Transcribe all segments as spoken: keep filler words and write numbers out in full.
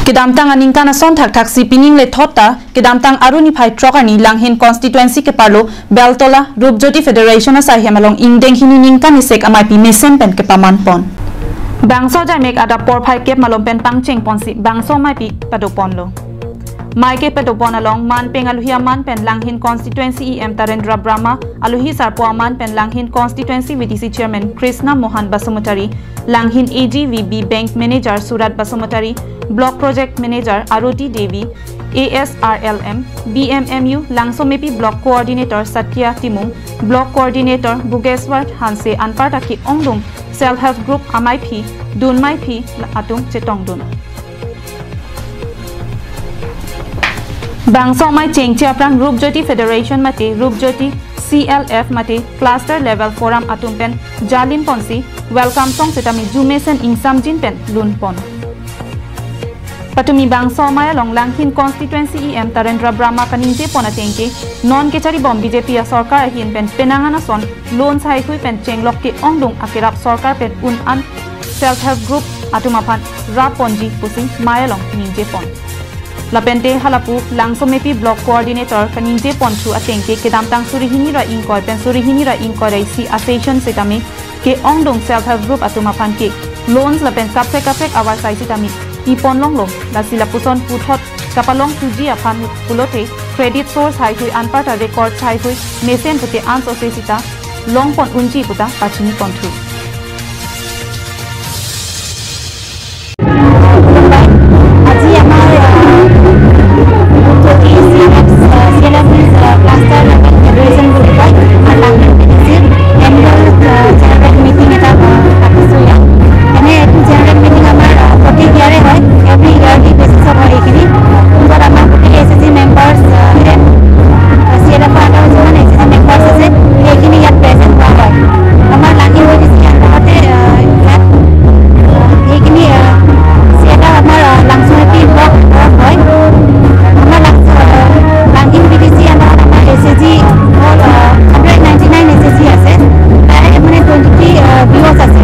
Kedamtang aningkan ason thakthaksi pining lethot ta, kedamtang Aru niphai throk arni Langhin constituency keparlo Beltola Rupjyoti Federation asaihem along ingdeng hini ningkan isek amaipi mesen pen kepaman pon. Bangso ajaimek adap porphai kep malom pen pangcheng ponsi bangso amaipi pado ponlo. Mai kepado pon along manpeng aluhi aman pen Langhin constituency E M Tarendra Brahma, aluhi sarpo aman pen Langhin constituency V D C chairman Krishna Mohan Basumatary, Langhin A G V B Bank Manager Surat Basumatary, Block Project Manager Aroti Devi, A S R L M, B M M U Langsomepi Block Coordinator Satya Timung, Block Coordinator Bhugeswar Hanse anparta ke-ongdung self help group amaipi, dun amaipi atum chetongdun. Bangso amai chengche aphrang Rupjyoti Federation mate Rupjyoti C L F mate cluster level forum atum pen jalin ponsi welcome song setame jumesen ingsamjin pen lun pon. Patumi bangso amai along Langhin constituency E M Tarendra Brahma kaningje pon atengke non kechari bom B J P asorkar ahin pen penang anason loan saihui pen chenglok ke-ongdung akerap sorkar pen un an self help group atum aphan rap ponji pusi mai along ningje pon. Lapente halapu Langsomepi Block Coordinator kaningje ponthu atengke kedamtang suri hini ra ingkoi pen suri hini ra ingkoi ra isi a-session setame ke-ongdung self help group atum aphan ke loans lapen kaprek kaprek avarsai setame pi pon longlo, lasi lapuson puthot kapalong thuji aphan pulote credit source haihui anparta record haihui mesen pute ansose sita long pon unji puta pachini ponthu. আজি আমাৰ, আহ, যদি চি L F, আহ, চি L F, আহ, cluster development federation বুলি কয়, আমাৰ Langhin P D চিৰ এনুৱেল, আহ, general meeting এটা, আহ, পাতিছোঁ ইয়াত। এনে এইটো জেনেৰেল মিটিং আমাৰ, আহ, প্ৰতি ইয়াৰে হয়, এভৰি ইয়াৰলি বেচিছত হয় এইখিনি। য'ত আমাৰ গোটেই এছ এছ জি মেম্বাৰ্ছ, আহ, চি এল এফৰ আণ্ডাৰত যিমান এছ এছ জি মেম্বাৰ্ছ আছে, সেইখিনি ইয়াত প্ৰেজেণ্ট হোৱা হয়। আমাৰ লাংহিন পি ডি চিৰ আণ্ডাৰতে, আহ, ইয়াত, আহ, সেইখিনি, আহ, চি এল এফ আমাৰ, আহ, লাংচুমেপি ব্লক হয়। আমাৰ লাংচ-, আহ, লাংহিন পি ডি চি আণ্ডাৰত আমাৰ এছ এছ জি হ'ল, আহ, হাণ্ড্ৰেড নাইণ্টি নাইন এছ এছ জি আছে। তাৰে মানে টুৱেণ্টি থ্ৰী, আহ, বি অ'ছ আছে।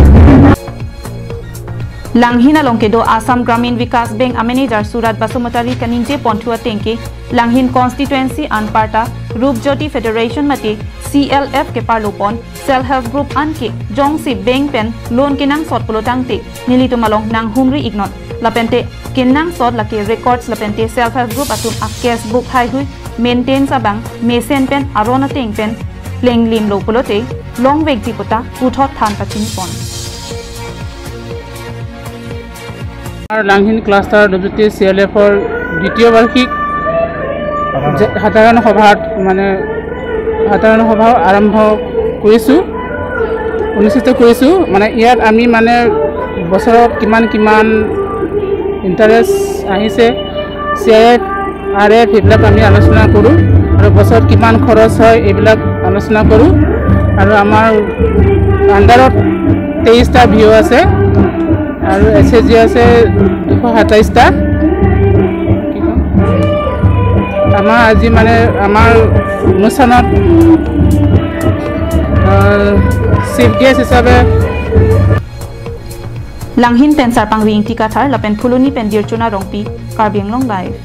Langhin along kedo Assam Gramin Vikas Bank a-manager Surat Basumatary kaningje ponthu atengke, Langhin constituency anparta Rupjyoti Federation mate C L F keparlo pon self help group anke jongsi bank pen loan kenangsot pulotangte nelitum along nanghumri iknon. Lapente kenangsot lake records lapente self help group atum a-cash book haihui maintenance abang mesen pen aron ateng pen plenglimlo pulote longvekji puta puthot than pachini pon. আমাৰ Langhin cluster W T চি এল এফৰ দ্বিতীয় বাৰ্ষিক যে সাধাৰণ সভাত, মানে, সাধাৰণ সভা আৰম্ভ কৰিছোঁ, অনুষ্ঠিত কৰিছোঁ। মানে, ইয়াত আমি, মানে, বছৰত কিমান কিমান ইণ্টাৰেষ্ট আহিছে, C I F, R F, সেইবিলাক আমি আলোচনা কৰোঁ আৰু বছৰত কিমান খৰচ হয়, এইবিলাক আলোচনা কৰোঁ। আৰু আমাৰ আণ্ডাৰত তেইছটা ভি অ' আছে আৰু এছ এছ জি আছে দুশ সাতাইছটা। আমাৰ আজি, মানে, আমাৰ অনুষ্ঠানত, আহ, চিফ গেষ্ট হিচাপে Langhin pen Sarpang Ringti Kathar lapen Phuloni pen Dirchuna Rongpi, Karbi Anglong Live.